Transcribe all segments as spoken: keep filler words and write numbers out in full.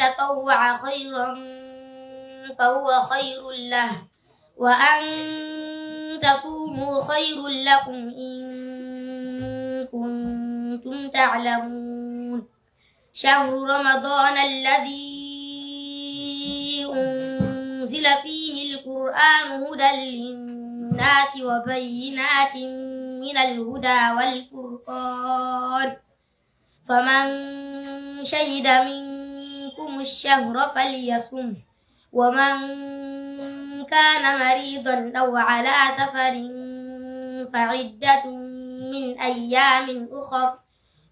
تطوع خيرا فهو خير له، وأن تصوموا خير لكم إن كنتم تعلمون. شهر رمضان الذي أنزل فيه القرآن هدى للناس وبينات من الهدى والفرقان، فمن شهد منكم الشهر فليصمه، ومن كان مريضا أو على سفر فعدة من أيام أخر،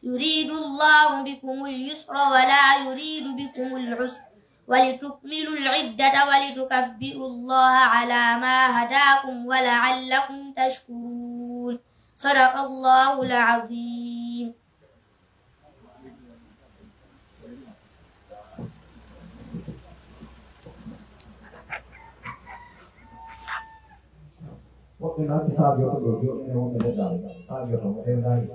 يريد الله بكم اليسر ولا يريد بكم العسر، ولتكملوا العدة ولتكبروا الله على ما هداكم ولعلكم تشكرون. صدق الله العظيم. Woɓɓe no acci saabiyoto ɗo, joɗɗen e wonɓe leɗɗal, saabiyoto mo ɗewndaani.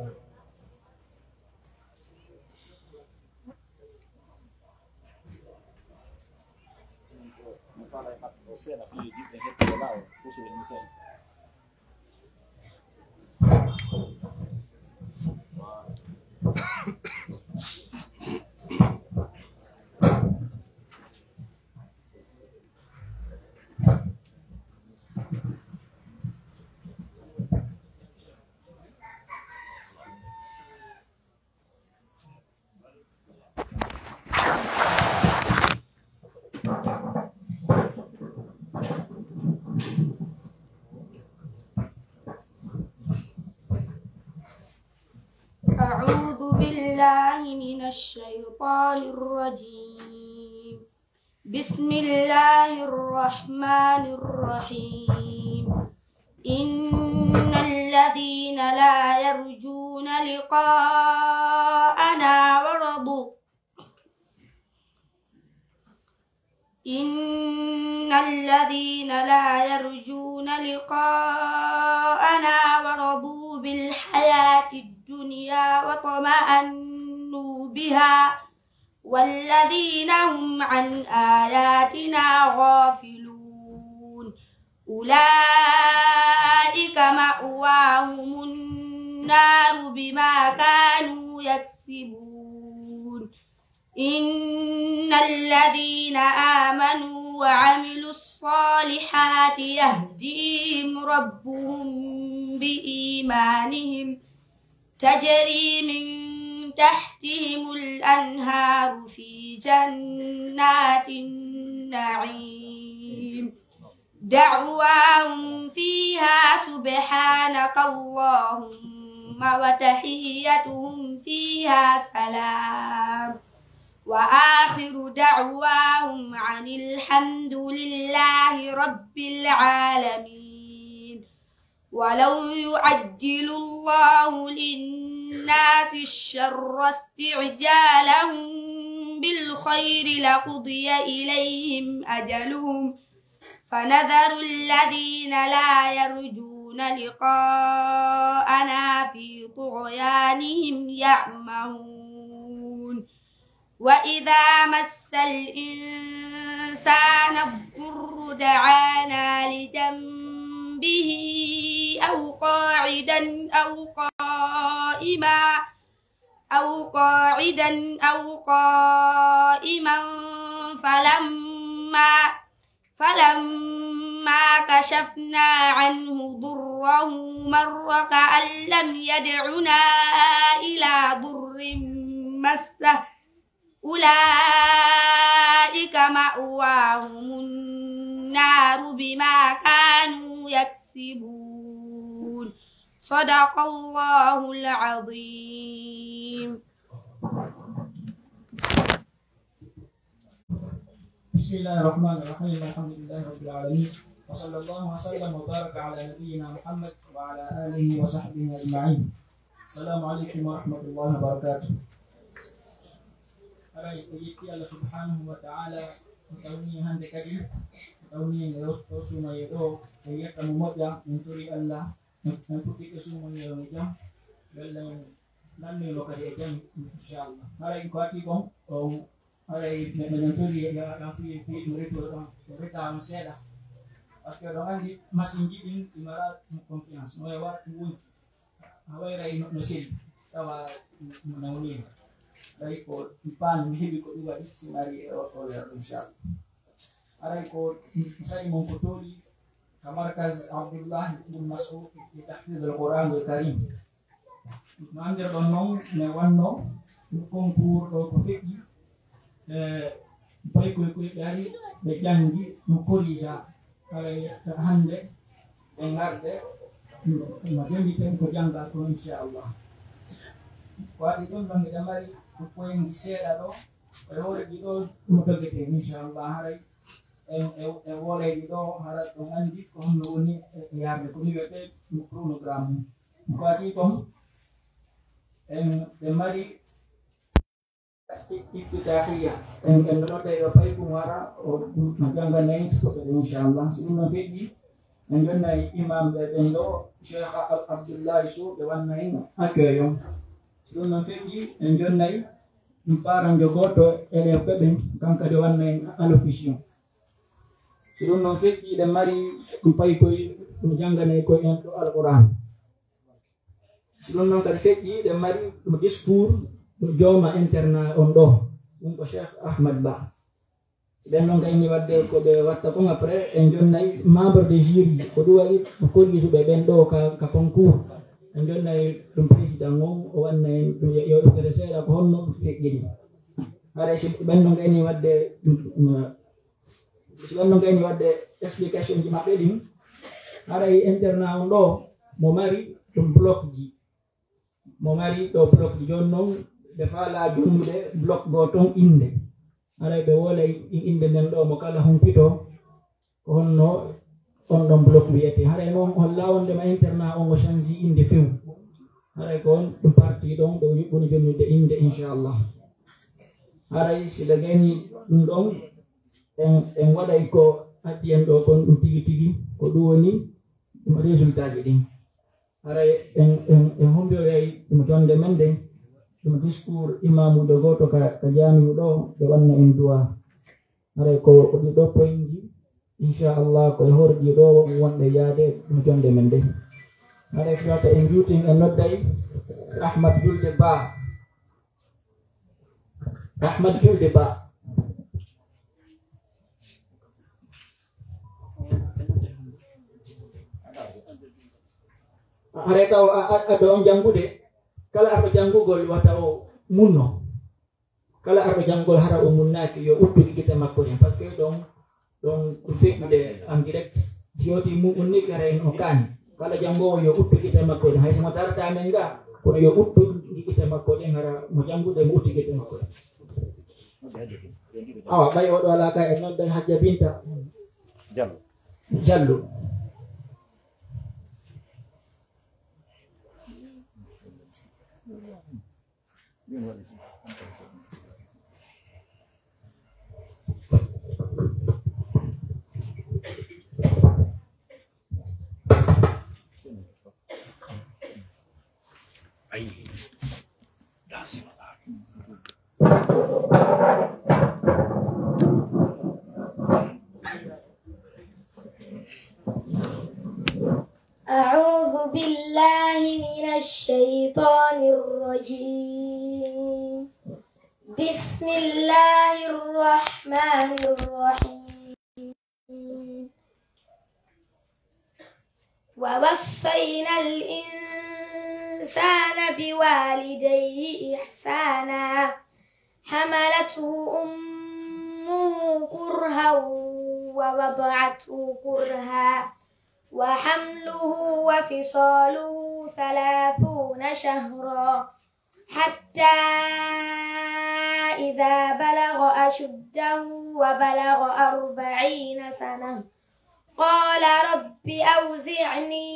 أعوذ بالله من الشيطان الرجيم. بسم الله الرحمن الرحيم. إن الذين لا يرجون لقاءنا ورضوا إن الذين لا يرجون لقاءنا ورضوا بالحياة الدنيا واطمأنوا بها والذين هم عن آياتنا غافلون أولئك مأواهم النار بما كانوا يكسبون إن الذين آمنوا وعملوا الصالحات يهديهم ربهم بإيمانهم تجري من تحتهم الأنهار في جنات النعيم دعواهم فيها سبحانك اللهم وتحيتهم فيها سلام وآخر دعواهم عن الحمد لله رب العالمين ولو يعجل الله للناس الشر استعجالهم بالخير لقضي إليهم أجلهم فنذر الذين لا يرجون لقاءنا في طغيانهم يعمهون وإذا مس الإنسان الضر دعانا لجنبه أو قاعدا أو قائما أو قاعدا أو قائما فلما فلما كشفنا عنه ضره مر كأن لم يدعنا إلى ضر مسه أولئك مأواهم النار بما كانوا يكسبون صدق الله العظيم بسم الله الرحمن الرحيم الحمد لله رب العالمين وصلى الله وسلم وبارك على نبينا محمد وعلى آله وصحبه أجمعين السلام عليكم ورحمة الله وبركاته Haray ko yetti Allah subhanahu wa ta'ala ko tawni hannde kadi ko tawni en ɗo suumaye ɗo en yetta mo moƴƴa en tori Allah en fuɗɗike suumaye on e jam walla en lannoymo kadi e jam inchallah haray ko ati kon on Haray mi, miɗen tori e yawa ɗan fii, fii ɗum retour ɗon, o reta on seeɗa. Parce que ɗon anndi machine ji ɗin, ɗi mara confiance, no e waɗa ɗum wonti. A wayray no, no seli, tawa no nawniino. Tawi ko ɗum paanu mi heɓi ko ɗum waɗi, si mi ari e o, o leer, inchallah. Haray ko mi saɗi mon ko tooli ka markaz Abdullah ibn Mas'ud li tahfiz al-Qur'an al-Karim. No anndirɗon non, mi wanno concours ɗo ko feƴƴi, e, paykoy koy ɓe ari, ɓe janngi, no korija. Haray hannde, ɓe ngarde, no janngi ten ko jannga ko, inchallah. Ko waɗi ɗum ɗon, miɗa mari ko poyndi seeɗa ɗo, e hoore ɗi ɗo, ɗum dogete, inchallah. Haray en, e, e woolayɗi ɗo, hara ɗum anndi ko honno woni e, e yarde, ko ɗum wiyetee ɗum chronogramme. Ko waɗi kon, en, ɓe mari iftitaahiya. En, en ɗo nodda yo paykum wara, o, o jannganay sukoɓe ɓe, inchallah. Si ɗum ɗon feƴƴi, en jonnay imam ɓe ɓen ɗo, Cheikh Al-, Abdullahi Sow, ɓe wanna en accueil on. Si ɗum ɗon feƴƴi, en jonnay ɗum paranjo gooto élève ɓe ɓen, kanko kadi wanna en allocution. Si ɗum ɗon feƴƴi, ɗen mari ɗum paykoy, ɗum jannganay koy en ɗo Alqur'an. Si ɗum ɗon kadi feƴƴi, ɗen mari ɗum discours ɗum jooma internat on ɗo, ɗum ko Cheikh Ahmad Ba. Si ɓen ɗon gayni waɗde ko ɓe watta kon, après en jonnay membre de jury, ko ɗum waɗi ko korrisuɓe ɓen ɗo ka, ka concours. En jonnay ɗum président on, o wanna en ɗum yo, yo ittere seeɗa ko honno ɗum feƴƴiri. Haray si ɓen ɗon gayni waɗde, mm, si ɓen ɗon gayni waɗde explication ji maɓɓe ɗin, haray internat on ɗo mo mari ɗum bloc ji. Mo mari ɗo bloc ji. Jooni non, ɓe faalaa jonnude bloc goo ton innde. Haray ɓe woolay innde nden ɗo mo kala humpito, ko honno on ɗon bloc wiyetee. Haray non, holla wondema internat on o change innde few. Haray ko on ɗum parti ɗon, ɓe yuɓɓuni jonnude innde, inchallah. Haray si ɓe gayni ɗum ɗon, en, en waɗay ko addi en ɗo kon ɗum tigi tigi, ko ɗum woni ɗum résultat ji ɗin. Haray en, en, en hombiroyay ɗum jonde men nden, ɗum discours imamuujo gooto ka, ka jaamiu ɗo, ɓe wanna en du'a. Haray ko, ko ɗiɗo poyndi, inchallah, ko e hoore ɗiɗo wonɓe yaade ɗum jonde men nden. Haray ko wata en juutin, en nodday Ahmad Julde Ba. Ahmad Julde Ba. Haray taw a, a, a ɗo on janngude, kala arɗo janngugol wata o munno. Kala arɗo janngugol hara o munnaaki, yo uttu gite makko ɗen, parce que ɗon, ɗon ɗum feƴƴude en direct. Si yewti muɓɓun ni, kara en o kaani. Kala janngoowo yo uttu gite makko ɗen. Hay so mo darata men ga, kono yo uttu gite makko ɗen, hara mo janngude, mo uttu gite makko ɗen. Awa, ɓay oɗo alaa ka, en nodday Hajja Binta Jallo. Jallo. أعوذ بالله من الشيطان الرجيم. بسم الله الرحمن الرحيم. ووصينا الإنسان بوالديه إحسانا، حملته أمه كرها ووضعته كرها، وحمله وفصاله ثلاثون شهرا، حتى إذا بلغ أشده وبلغ أربعين سنة، قال رب أوزعني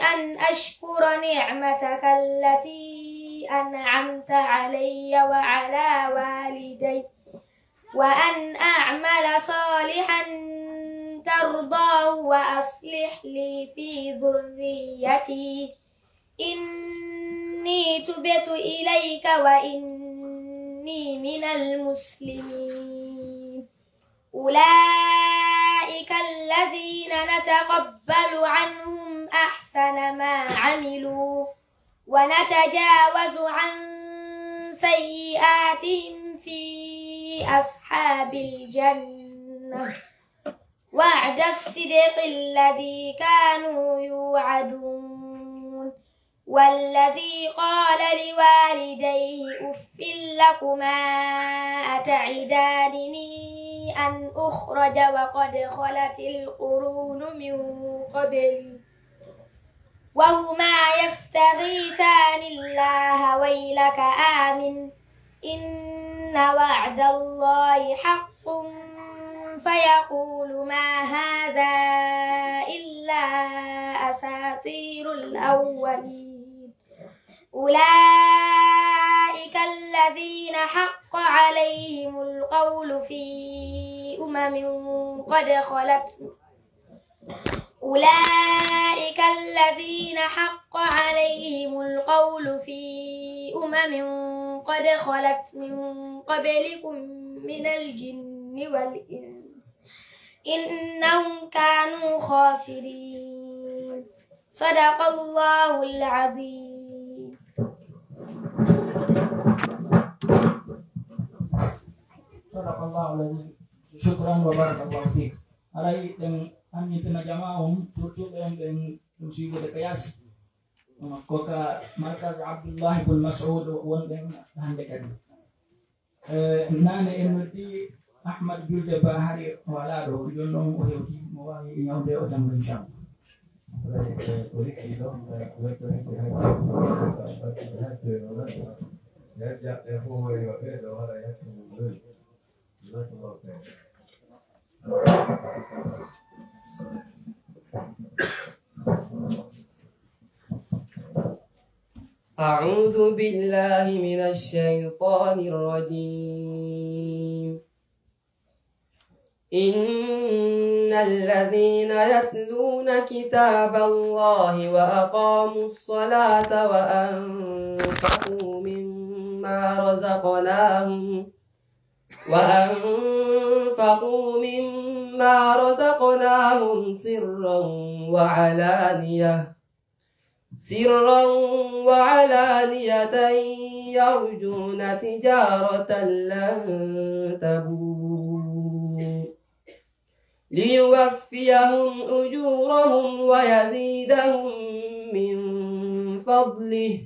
أن أشكر نعمتك التي أنعمت علي وعلى والدي، وأن أعمل صالحا ترضاه وأصلح لي في ذريتي، إني تبت إليك وإني من المسلمين. أولئك الذين نتقبل عنهم أحسن ما عملوا ونتجاوز عن سيئاتهم في أصحاب الجنة، وعد الصدق الذي كانوا يوعدون. والذي قال لوالديه أف لكما أتعدانني أن أخرج وقد خلت القرون من قبلي وهما يستغيثان الله ويلك آمن إن وعد الله حق فيقول ما هذا إلا أساطير الأولين. أولئك الذين حق عليهم القول في أمم قد خلت أولئك الذين حق عليهم القول في أمم قد خلت من قبلكم من الجن والإنس إنهم كانوا خاسرين. صدق الله العظيم. Sadaqallahul azim. Shukran wa barakallahu fik. Haray ɗen annitina jamaa on, surtout ɓen ɓen ɗum suivude ka yaasi. Ko ka Markaz Abdullah ibn Mas'ud wonɗen hannde kadi. Eh, naane en noddi Ahmad Julde Ba, hari o alaa ɗo, jooni noon o hewti, mo waawi ñawde o jannga, inchallah. أعوذ بالله من الشيطان الرجيم. إن الذين يتلون كتاب الله وأقاموا الصلاة وأنفقوا مما رزقناهم وأنفقوا مما رزقناهم سرا وعلانية سرا وعلانية يرجون تجارة لن تبور ليوفيهم أجورهم ويزيدهم من فضله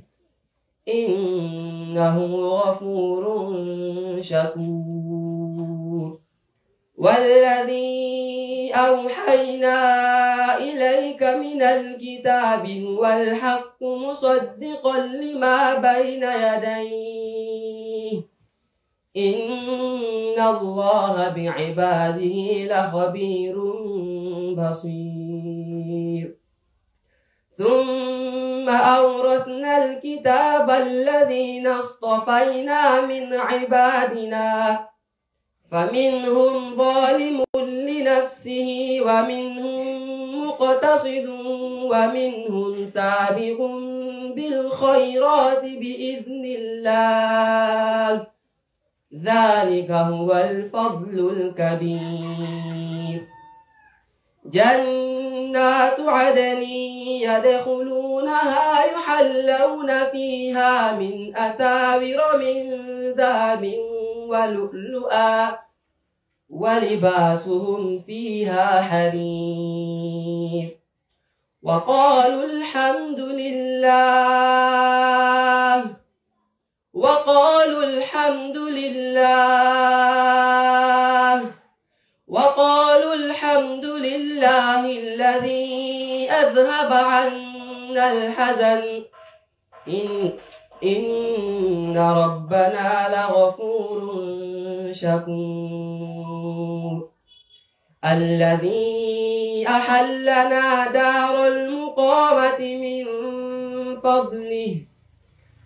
إنه غفور شكور. والذي أوحينا إليك من الكتاب هو الحق مصدقا لما بين يديه إن الله بعباده لخبير بصير. ثم أورثنا الكتاب الذين اصطفينا من عبادنا فمنهم ظالم لنفسه ومنهم مقتصد ومنهم سابق بالخيرات بإذن الله ذلك هو الفضل الكبير. جنات عدن يدخلونها يحلون فيها من أساور من ذهب ولؤلؤا ولباسهم فيها حرير. وقالوا الحمد لله وقالوا الحمد لله وقالوا الحمد لله الذي أذهب عنا الحزن إن إن ربنا لغفور شكور. الذي أحلنا دار المقامة من فضله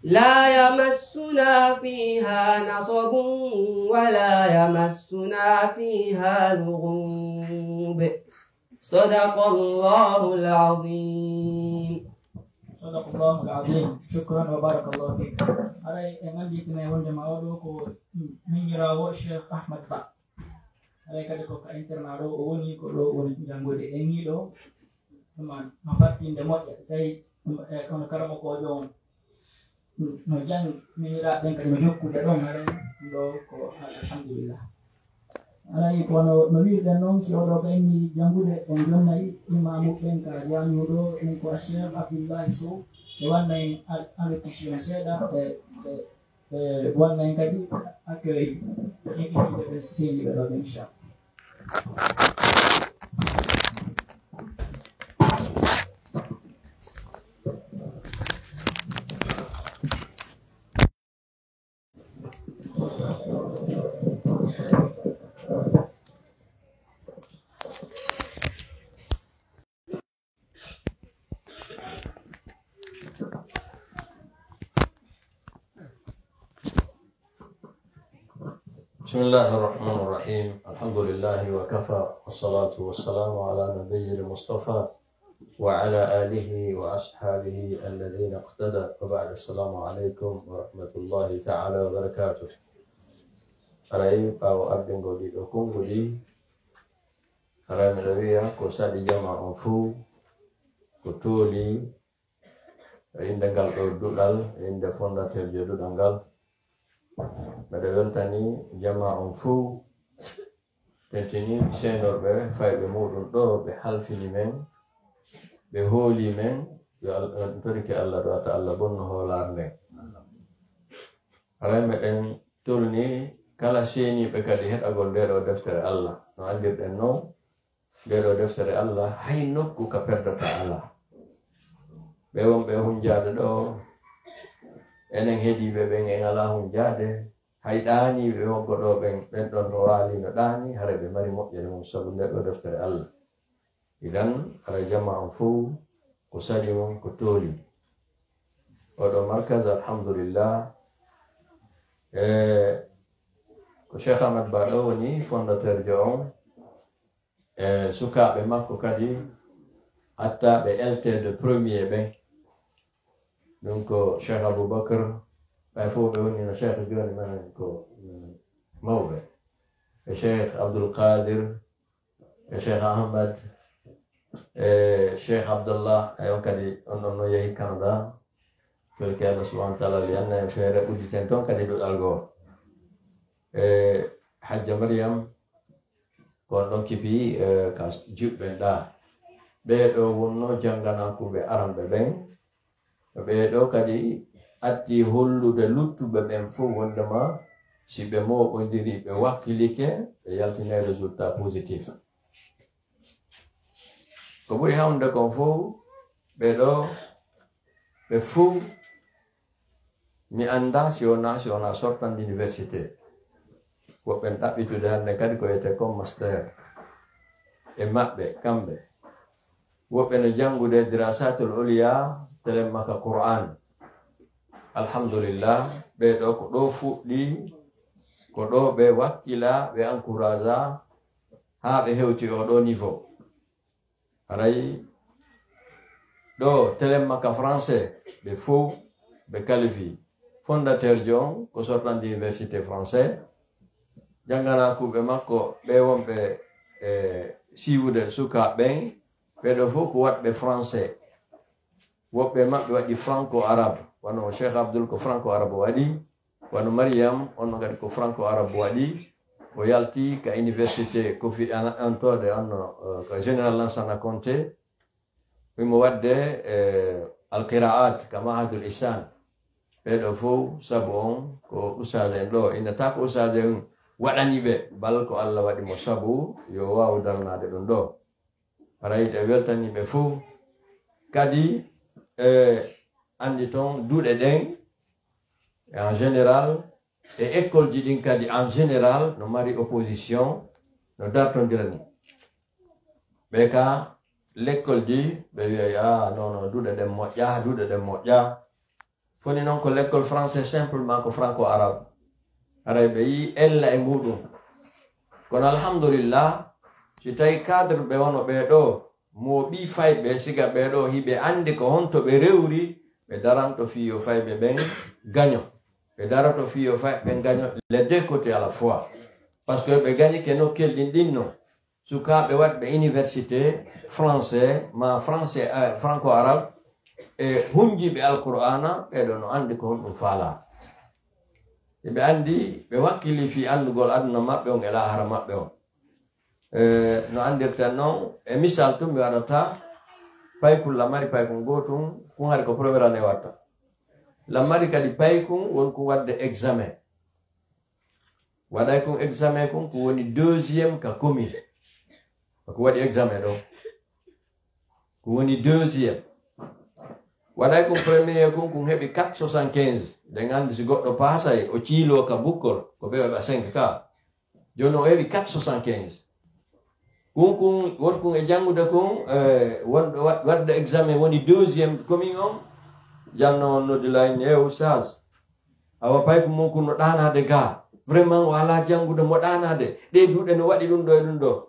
لا يمسنا فيها نصب ولا يمسنا فيها لغوب. صدق الله العظيم. Sadaqallahul azim. Shukran wa barakallahu fik. Haray en annditine wonde ma oɗo ko miñiraawo Cheikh Ahmad Ba. Haray kadi ko ka internat ɗo o woni, ko ɗo o woni janngude. En nii ɗo, ɗum no battinde moƴƴa. Tawi, ɗum, e, kono karamokoojo on, no jang-, miñiraaɓe ɓen kadi no jokkude ɗon, haray ɗum ɗo ko alhamdulillah. Haray kono no wi'irɗen non, si oɗo ɓenni janngude, en jonnay imaamu ɓen ka jaami'u ɗo, ɗum ko Cheikh Abdullahi Sow, ɓe wanna en al-, allocution seeɗa, ɓe, ɓe, ɓe wanna en kadi accueil, en imminde ɓen seeniiɓe ɗo ɓen, inchallah. بسم الله الرحمن الرحيم. الحمد لله وكفى، والصلاة والسلام على نبيه المصطفى وعلى آله وأصحابه الذين اقتدى، وبعد، السلام عليكم ورحمة الله تعالى وبركاته. Haray ɓaawo ardingol ɗiɗo konguɗi, haray miɗo wi'a ko saɗi jamaa on fow, ko tooli, e innde ngal ɗo duɗal, e innde fondateur jo duɗal ngal. Miɗo weltani jamaa on fow, tentini seenorɓe fayɓe muɗum ɗo, ɓe halfini men, ɓe hooli men, yo Al-, en torike Alla ɗo, wata Alla bonnu hoolaare nden. Haray meɗen tolni kala seeniiɓe kadi heɗagol nde ɗo deftere Alla. No anndirɗen non, nde ɗo deftere Alla hay nokku ka perdata alaa. Ɓe wonɓe hunjaade ɗo, enen heediiɓe ɓen en alaa hunjaade, hay ɗaaniiɓe wonɓe ɗo ɓen, ɓen ɗon no waali no ɗaani, hara ɓe mari moƴƴere mum sabu nde ɗo deftere Alla. Idan, hara jamaa on fow ko saɗi mum, ko tooli. Oɗo markaz, alhamdulillah, e ko Cheikh Ahmad Ba ɗo woni fondateur jo on, e sukaaɓe makko kadi, hatta ɓe L T de premier ɓen. Ɗum ko Cheikh Aboubacar, ɓay fof ɓe woni no Cheikh jooni, menen ko, mm, mawɓe. E Cheikh Abdoul Qadir, e Cheikh Ahmad, e Cheikh Abdallah, e on kadi, on ɗon no yehi Canada. Tolke Allah subhanahu wa ta'ala liyanna en feere udditen toon kadi duɗal goo. E Hajja Mariam, ko on ɗon kipi, e, ka juɓɓen ɗaa. Ɓee ɗoo wonnoo jannganaakuɓe aranɓe ɓen. Ɓee ɗoo kadi addi hollude luttuɓe ɓen fof wondema si ɓe mooɓondiri, ɓe wakkilike, ɓe yaltinay résultat positif. Ko ɓuri hawnde kon fof, ɓee ɗoo, ɓe fof, mi anndaa si wonaa, si wonaa sortant d'université. Woɓɓe no ɗaɓɓitude hannde kadi ko wiyetee kon master. E maɓɓe, kamɓe. Woɓɓe no janngude dirasatul uliya, telen maka Qur'an. Alhamdulillah, ɓee ɗoo ko ɗoo fuɗɗii, ko ɗoo ɓe wakkilaa, ɓe encouragea, haa ɓe hewti oo ɗoo niveau. Haray ɗoo telen maka français, ɓe fof ɓe qualifié. Fondateur jo on ko sortant d'université français. Jannganaakuɓe makko ɓe wonɓe e siiwude sukaaɓe ɓen, ɓee ɗoo fof ko waɗɓe français. Woɓɓe maɓɓe waɗi franco-arabe, wano Cheikh Abdoul ko franco-arabe waɗi, wano Mariam, on no kadi ko franco-arabe waɗi. O yalti ka université Kofi An-, Annan, on no, eh, ka Général Lansana Conté. Himo waɗde, eh, Al-Qiraat ka Mahadul Ihsan. Ɓee ɗoo fof, sabu on ko ustaas en ɗoo, innata ko ustaas en waɗani ɓe, bal ko Alla waɗi mo sabu yo waawu daranaade ɗum ɗoo. Haray ɗe weltanii ɓe fof. Kadi, e, anndi ton duɗe ɗen, en général, e école ji ɗin kadi en général, no mari opposition, no dartondira ni. Ɓe ka l'école ji, ɓe wi'ay, "Ah, non, non, duɗe ɗen moƴƴa, duɗe ɗen moƴƴa." Foni non ko l'école français simplement ko franco-arabe. Haray ɓe yi'i ella e muɗum. Kono alhamdulillah, si tawi cadre ɓe wano ɓee ɗoo, Mo ɓii fayɓe, siga ɓee ɗoo hiɓe anndi ko honto ɓe rewri, ɓe daranto fii yo fayɓe ɓen gaño. Ɓe daroto fii yo fayɓe ɓen gaño les deux côtés à la fois. Parce que ɓe gañike nokkel ɗin ɗin non. Sukaaɓe waɗɓe université français, ma français, eh, franco-arabe, e hunjiiɓe Alqur'aana, ɓee ɗoo no anndi ko honɗum faalaa. Hiɓe anndi, ɓe wakkilii fii anndugol aduna maɓɓe on e laahara maɓɓe on. Eh, no anndirten non, e misal tun mi waɗata, paykun Lammari, paykun gootun, kun hari ko première année watta. Lammari kadi paykun won kun waɗde examen. Waɗay kun examen kun, ko woni deuxième ka commune. Ko waɗi examen ɗo. Ko woni deuxième. Waɗay kun premier kun, kun heɓi quatre soixante-quinze. Ɗen anndi si goɗɗo paasay, o ciiloo ka bukkol, ko ɓe waɗa cinq ka. Jooni o heɓi quatre soixante-quinze. Kun, kun, won kun e janngude kun, eh, wonɗo wa-, waɗde examen woni deuxième commune on, janno on noddi la inni, "Eh, Oustaz, awa paykun mun kun no ɗaanaade gaa. Vraiment, o alaa janngude mo ɗaanaade. Ɗee duuɗe no waɗi ɗum ɗo e ɗum ɗo."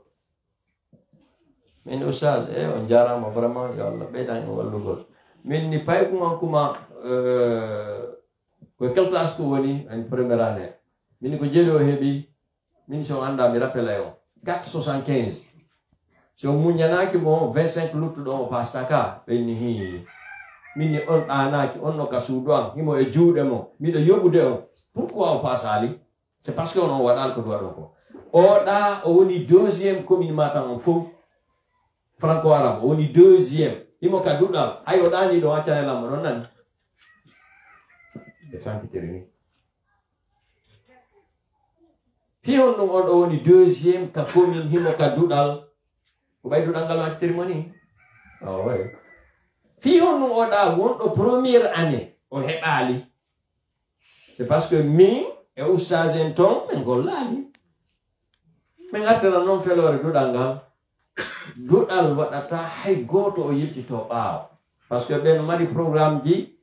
Min, "Oustaz, eh, on jaaraama vraiment, yo Allah ɓeydan en wallugol." Min ni paykun an kuma, eh, ko quelle classe ko woni en première année? Min ko jeli o heɓi, min si on anndaa, mi rappelay on. Quatre soixante-quinze. Si on muññanaaki mo, vingt-cinq luttuɗo on o paasata ka. Ɓen ni, "Hii. Min ni on ɗaanaaki, on no ka suudu an, himo e juuɗe mo. Miɗo yoɓude on. Pourquoi o paasaali?" C'est parce que on, on waɗaali ko duwaɗo ko. O ɗa, o woni deuxième commune Matam on fow. Franco-arabe, o woni deuxième. Himo ka duɗal. Hay o ɗaani ɗo accane lambo, non nani. Ɓe fankitiri ni. Fii honɗum on ɗo woni deuxième ka commune himo ka duɗal? Ko ɓay duɗal ngal accitiri mo ni? Awa, way. Fii honɗum o ɗa wonɗo première année o heɓaali? C'est parce que min e ustaas en ton, min gollaali. Min artira non feloore duɗal ngal. Duɗal waɗata hay gooto o yiltito ɓaawo. Parce que ɓen mari programme ji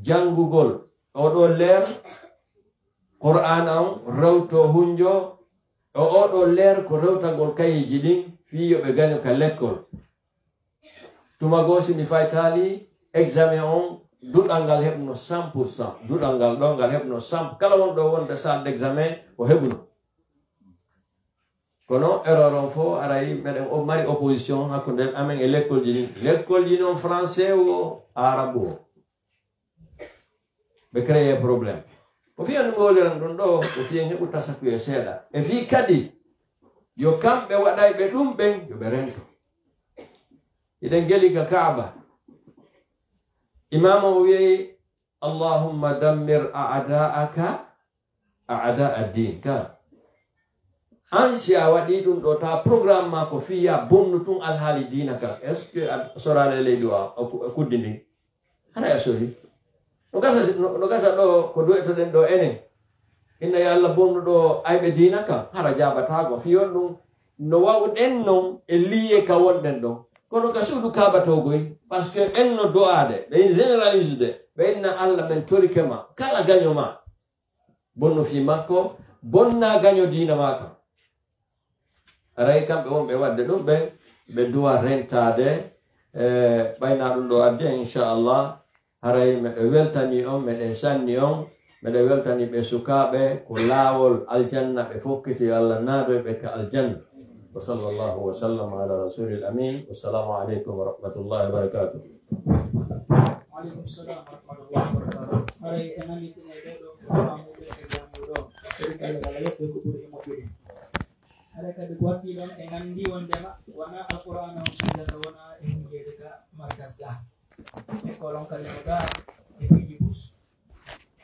janngugol. Oɗo leer, Qur'aana on rewto hunjo. O oɗo leer ko rewtagol kayeeji ɗin fii yo ɓe gaño ka lekkol. Tuma goo, si mi faytaali, examen on, duɗal ngal heɓuno cent pour cent. Duɗal ngal ɗon, ngal heɓuno cent. Kala wonɗo wonde salle d'examen, o heɓuno. Kono erreur on fof aray, meɗen o mari opposition hakkunde amen e lekkolji ɗin. Lekkolji non français o, arabu o. Ɓe créé problème. Ko fii on ngoliran ɗum ɗo, ko fii en heɓu tasakuye seeɗa. E fii kadi, yo kamɓe waɗayɓe ɗum ɓen, yo ɓe rento. Hiɗen geli ka Kaaba. Imaam on wi'i, "Allahumma dammir a'da'aka a'da ad-din." Ka. An si a waɗi ɗum ɗo, ta programme ma ko fii ya bonnu tun alhaali diina kan. Est-ce que a soraali e leydi o, a ku-, a kuddi ndin? Hara a sori. No gasa, no, no gasa ɗo ko du'etoɗen ɗo enen. Inna ya Allah bonnu ɗo ayɓe diina kan. Hara jaabataako. Fii on ɗum no wa'uɗen non e liye ka wonɗen ɗon. Kono ka suudu Kaaba to goy. Parce que en no do'aade. Ɓe généralise de. Ɓe inna Allah men torike ma. Kala gaño ma. Bonnu fii makko, bonna gaño diina maa kan. Haray kamɓe wonɓe waɗde ɗum ɓen, ɓe duwa rentaade, e, ɓayna ɗum ɗo addi en, inchallah. Haray meɗe weltani on, meɗe sanni on, meɗe weltani ɓe sukaaɓe, ko laawol aljanna ɓe fokkiti, yo Allah naadoy ɓe ka aljanna. Wa sallallahu wa sallam ala rasulil amin. Wassalamu aleykum wa rahmatullahi wa barakatuh. Waaleykum salaam wa rahmatullahi wa barakaatuh. Haray en nannditini e ɓee ɗoo ko faamugol e janngude ɗoo. Kadi kala kala yoɓɓe ko ɓuri e moƴƴude. Haray kadi ko wattii ɗon en anndi wonndema wonaa Alqur'aana on jannata, wonaa e hundeede ka markas gaa. École on kadi no gaa e piiji bus.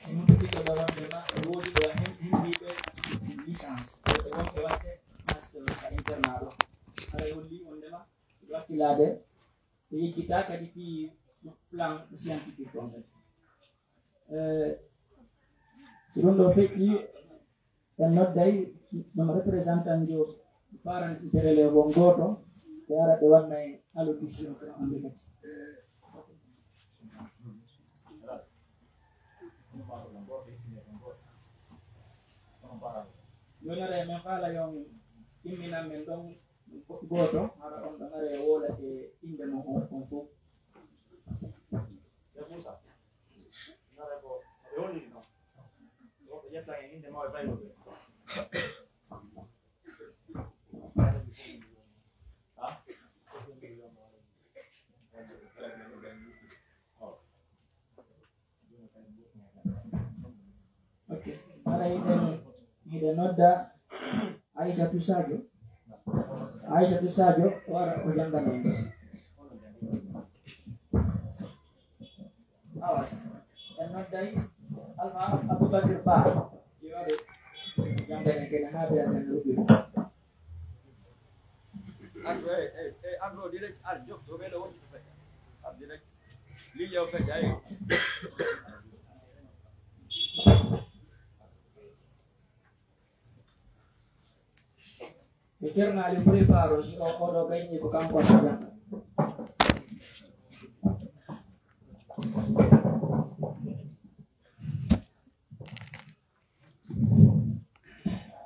E mun ɓiɗɗo ɗo wonndema e woodi ɗo hem-, hembiiɓe licence. Woɓɓe wonɓe waɗde master ka internat ɗo. Haray holli wonndema wakkilaade ɓe yejjitaa kadi fii plan scientifique on kadi. Eh, si ɗum ɗo feƴƴi, en nodday ɗum représentant jo parent d'élève on gooto, ɓe ara ɓe wanna en allocution kadi on kadi. Jooni ara men faala yon imminan men ɗon Gooto, hara on ɗon ari e wowla e innde mon on, on fow. Cheikh Moussa, hara ko ɓe woniri non. Ko ɓe ƴetta e innde mawɓe bayruɓe. Ha? Ok. Hara hiɗen, hiɗen nodda Aissatou Sadio. Aissatou Sadio, o ara o janngana en. Awa, en nodday Alpha Aboubacar Ba. Yo ara o janngana en kene haa ɓe adan rubiro. Arɗo, eh, eh, eh, arɗo direct, ar jok, to ɓeɗo woni to fecca. Ar direct. Lille o fecca, eh. Yo Ceerno Ali prépare o, si o, oɗo gayni ko kanko woni jannga.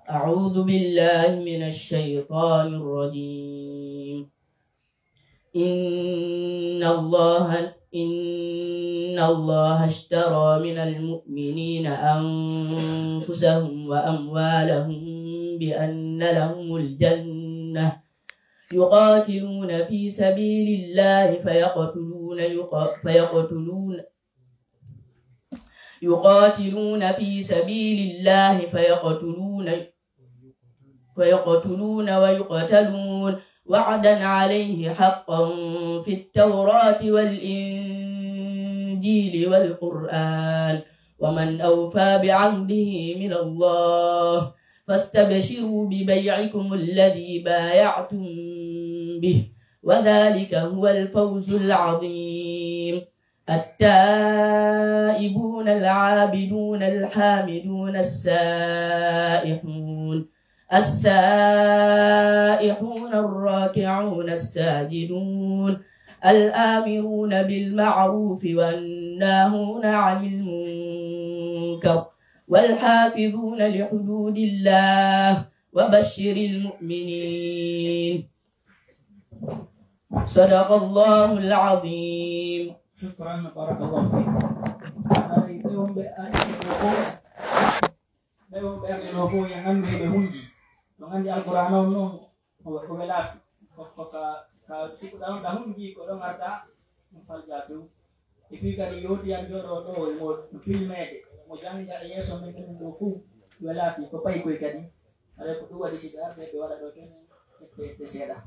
أعوذ بالله من الشيطان الرجيم. إن الله، إن الله اشترى من المؤمنين أنفسهم وأموالهم بأن لهم الجنة، يقاتلون في سبيل الله فيقتلون، يق-، فيقتلون، يقاتلون في سبيل الله فيقتلون، فيقتلون ويقتلون، وعدا عليه حقا في التوراة والإنجيل والقرآن، ومن أوفى بعهده من الله، فاستبشروا ببيعكم الذي بايعتم به، وذلك هو الفوز العظيم. التائبون العابدون الحامدون السائحون، السائحون الراكعون الساجدون، الآمرون بالمعروف والناهون عن المنكر، والحافظون لحدود الله، وبشر المؤمنين. صدق الله العظيم. Shukran, barakallahu fik. Haray ɓe wonɓe ari ɗo fow, ɓe wonɓe ari ɗo fow, en anndu ɓe hunji. Ɗon anndi Alqur'aana on non, ko, ko welaafi. Ko, ko ka, ka siɓuɗaa on ɗa hunji, ko ɗon arta, ɗum falja few. Et puis kadi, yooɗi an jooɗo ɗo, mo filmeede, mo jannga e yeeso men ɗum ɗo fow, welaafi, ko paykoy kadi. Haray ko ɗum waɗi si ɓe arde ɓe waɗa ɗo kene, ɓe, ɓe seeɗa.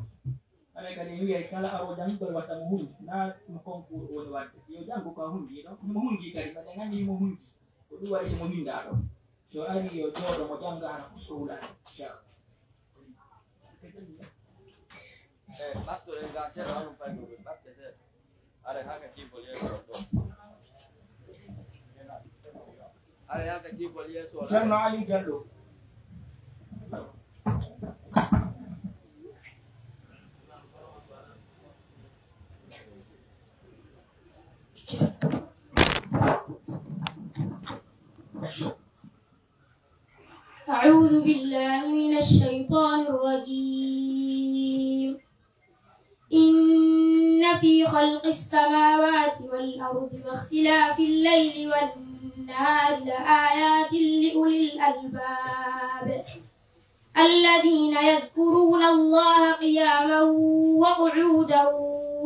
Haray kadi en wi'ay kala aroowo janngugol watta mo hunji, naa mo concours woni waɗde. Yo janngu ko a hunji ɗo, himo hunji kadi, mbaɗen anndi himo hunji. Ko ɗum waɗi si mo winndaa ɗo. So ari yo jooɗo mo jannga hara fus o hula. Inchallah. Eh, ɓattoɗen ga seeɗa, onon fayɓe ɓe ɓatte seeɗa. Are haka kibol yeeso on ɗo. Are haka kibol yeeso on. Ceerno Aliou Diallo. أعوذ بالله من الشيطان الرجيم. إن في خلق السماوات والأرض واختلاف الليل والنهار لآيات لأولي الألباب الذين يذكرون الله قياما وقعودا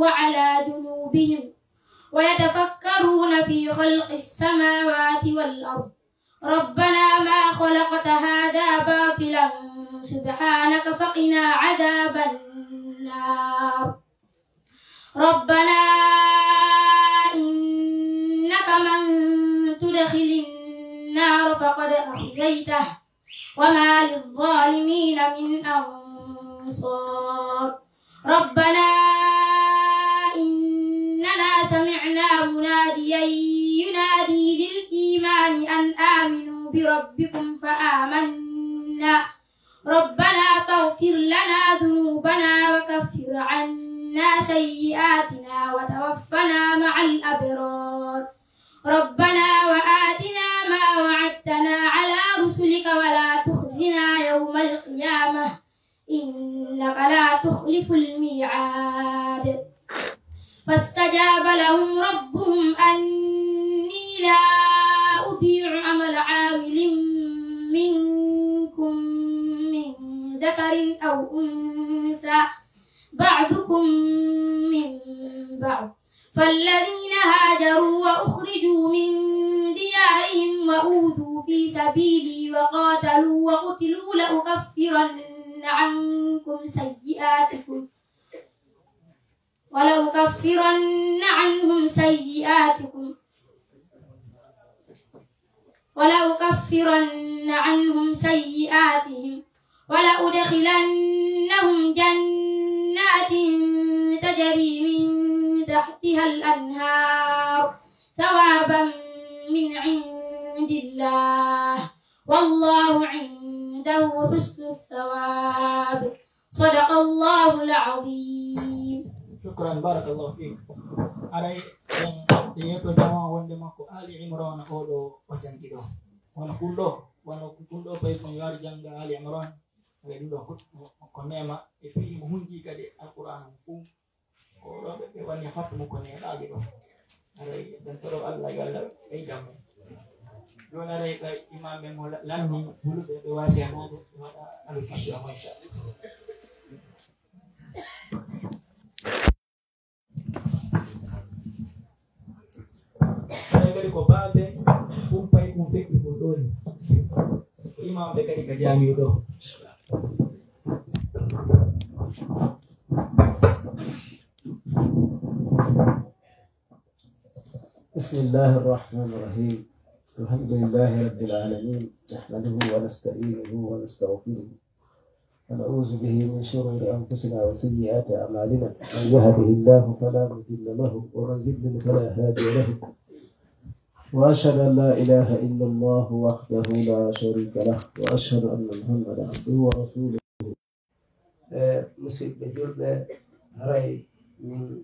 وعلى جنوبهم ويتفكرون في خلق السماوات والأرض ربنا ما خلقت هذا باطلا سبحانك فقنا عذاب النار. ربنا إنك من تدخل النار فقد أخزيته وما للظالمين من أنصار. ربنا إننا سمعنا مناديا ينادي للإيمان أن آمنوا بربكم فآمنا. ربنا فاغفر لنا ذنوبنا وكفر عنا سيئاتنا وتوفنا مع الأبرار. ربنا وآتنا ما وعدتنا على رسلك ولا تخزنا يوم القيامة إنك فلا تخلفوا الميعاد. فاستجاب لهم ربهم أني لا أضيع عمل عامل منكم من ذكر أو أنثى بعضكم من بعض. فالذين هاجروا وأخرجوا من ديارهم وأوذوا في سبيلي وقاتلوا وقتلوا لأكفرن عنكم سيئاتكم ولأكفرن عنهم سيئاتكم ولأكفرن عنهم سيئاتهم ولأدخلنهم جنات تجري من تحتها الأنهار ثوابا من عند الله والله عنده حسن الثواب. صدق الله العظيم. Shukran, barakallahu fik. Aray, en, en yetto jama wonde makko Ali Imran o ɗo o jangi ɗo. Wala kulɗo, wala kulɗo pay ko yaari janga Ali Imran. Aray ɗum ɗo ko, ko neema e fii mo hunji kadi Alqur'an fof. Ko ɗo ɓe, ɓe woni hatmu ko neeɓaali ɗo. Aray, en toro Allah yo Allah ɓeydan mo. Jooni aray ka imam ɓe mo la-, lanni huluɓe ɓe waasi hanaade ɓe waɗa allocution mo inchallah. Aray kadi ko baabe kumpay ɗum feƴƴi ɗum ɗo ni. Ko imam ɓe kadi ka jaami'u ɗo. بسم الله الرحمن الرحيم. الحمد لله رب العالمين. نحمده ونستعينه ونستغفره. ونعوذ به من شرور أنفسنا وسيئات أعمالنا. من يهده الله فلا مضل له ومن يضلل فلا هادي له. وأشهد أن لا إله إلا الله وحده لا شريك له. وأشهد أن محمدا عبده ورسوله. E, musidɓe julɓe, haray min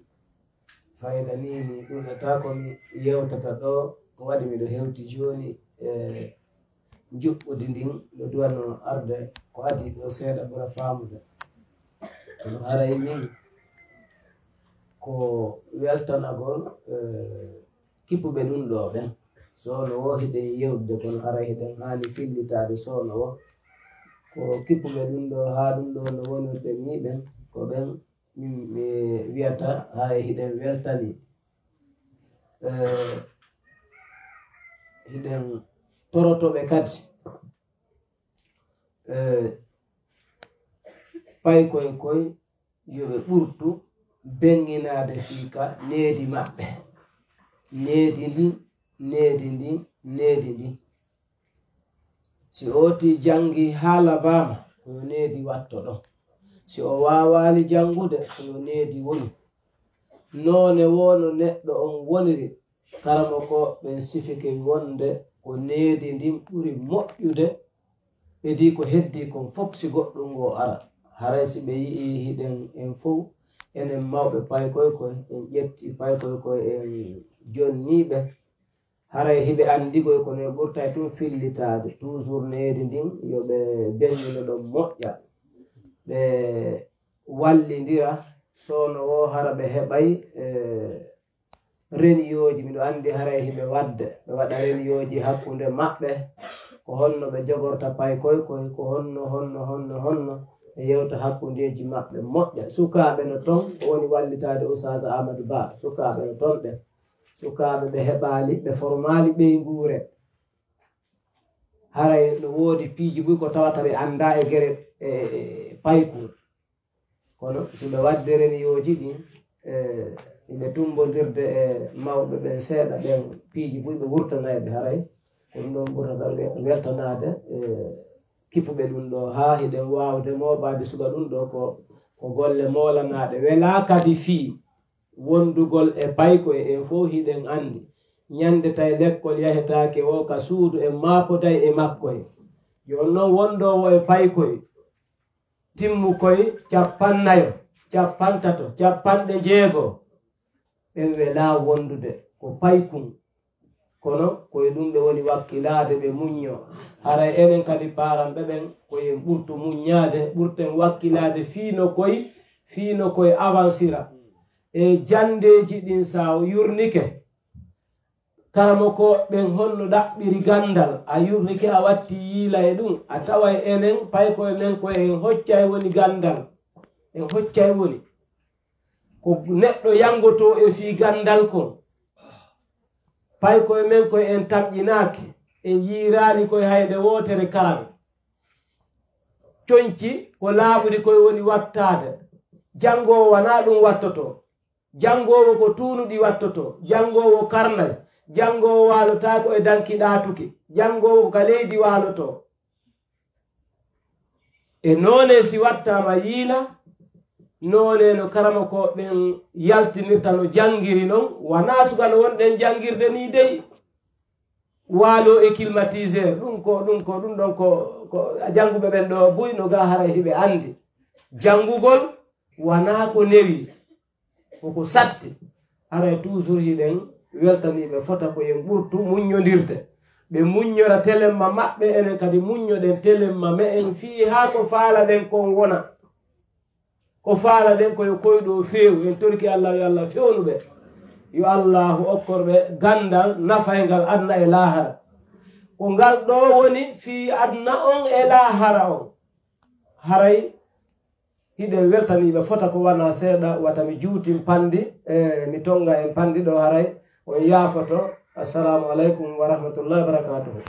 fayda nii mi ɗuuɗata ko mi yewtata ɗo, ko waɗi miɗo hewti jooni e njuɓɓudi ndin, no duwanoo arde ko adii ɗo seeɗa ɓura faamude. Kono haray min ko weltanagol, e, kippuɓe ɗum ɗoo ɓen. So no woo hiɗen yewtude, kono haray hiɗen haani fillitaade so no woo. Ko kippuɓe ɗum ɗoo haa ɗum ɗoo no wonirde nii ɓen, ko ɓen min mi wiyata haray hiɗen weltanii. Eh, hiɗen toroto ɓe kadi. Eh, paykoy koy yo ɓe ɓurtu beŋŋinaade fii ka needi maɓɓe. Needi ndin, needi ndin, needi ndin. Si o tii janngi haa labaama, ko yo needi watto ɗon. Si o waawaali janngude, ko yo needi wonu. Noone woo no neɗɗo on woniri, karamokooɓe ɓen sifike wonde ko needi ndin ɓuri moƴƴude, edii ko heddii kon fof si goɗɗun ngoo ara. Haray si ɓe yi'ii hiɗen en fow, enen mawɓe paykoy koy, en ƴetti paykoy koy, en jonnii ɓe, haray hiɓe anndi koy kono ɓe ɓurtay tun fillitaade. Toujours needi ndin, yo ɓe beŋŋino ɗon moƴƴa. Ɓe wallindira, so no woo hara ɓe heɓay, eh, reniyooji, miɗo anndi haray hiɓe waɗde, ɓe waɗa reniyooji hakkunde maɓɓe, ko honno ɓe jogorta paykoy koy, ko honno, honno, honno, honno, ɓe yewta hakkundeeji maɓɓe moƴƴa. Sukaaɓe no ton, ko woni wallitaade Oustaz Amadou Ba, sukaaɓe no ton ɓen. Sukaaɓe ɓe heɓaali, ɓe formaali ɓeynguure. Haray no woodi piiji buy ko tawata ɓe anndaa e gere, e, e, e paykun. Kono si ɓe waɗde reniyooji ɗin, e, ɓe tumbondirde e mawɓe ɓen seeɗa ɓen, piiji buy ɓe wurtanay ɓe haray. Ko ɗum ɗon ɓurata wel-, weltanaade, e, kippuɓe ɗum ɗoo haa hiɗen waawde mooɓaade suka ɗum ɗoo ko, ko golle moolanaaɗe. Welaa kadi fii wondugol e paykoy en fow hiɗen anndi. Ñande tawi lekkol yahetaake woo ka suudu en maapoday e makkoy. Jooni non wondoowo e paykoy timmukoy cappannayo, cappantato, cappanɗe jeego, ɓen welaa wondude ko paykun. Kono ko e ɗum ɓe woni wakkilaade, ɓe muññoo. Haray enen kadi paranɓe ɓen, ko en ɓurtu muññaade, ɓurten wakkilaade fii no koy, fii no koy avansira. E janndeeji ɗin, sa o yurnike, karamoko ɓen honno ɗaɓɓiri ganndal, a yurnike, a watti yiila e ɗum, a taway enen, paykoye men ko en hoccay woni ganndal, en hoccay woni. Ko neɗɗo yanngotoo e fii ganndal kon. Paykoye men koye en tamƴinaaki, en yiiraali koye hay nde wootere karan. Conci ko laaɓuɗi koye woni wattaade. Janngoowo wanaa ɗum wattotoo. Janngoowo ko tuunuɗi wattotoo. Janngoowo karnay. Janngoowo waalotaako e danki ɗaatuki. Janngoowo ko ka leydi waalotoo. E noone si wattaama yiila, noone no karamoko ɓen yaltinirta no janngiri non, wanaa suka no wonɗen janngirde nii dey. Waalo e climatiseur, ɗum ko, ɗum ko, ɗum ɗon ko, ko jannguɓe ɓen ɗoo buy no gaa haray hiɓe anndi. Janngugol wanaa ko newi. Koko satti, haray toujours hiɗen weltanii ɓe fota ko en ɓurtu muññondirde. Ɓe muññora telemma maɓɓe, enen kadi muññoɗen telemma me'en fii haa ko faalaɗen kon wona. Ko faalaɗen ko yo koyɗo feewu, en torki Allah yo Allah fewnu ɓe. Yo Allahu okkor ɓe ganndal nafayngal aduna e laahara. Ko ngal ɗoo woni fii aduna on e laahara on. Haray hiɗen weltanii ɓe fota ko wanaa seeɗa, wata mi juutin panndi, e mi tonnga en panndi ɗoo haray on yaafoto. Assalaamu aleykum wa rahmatullahi wa barakaatuhu.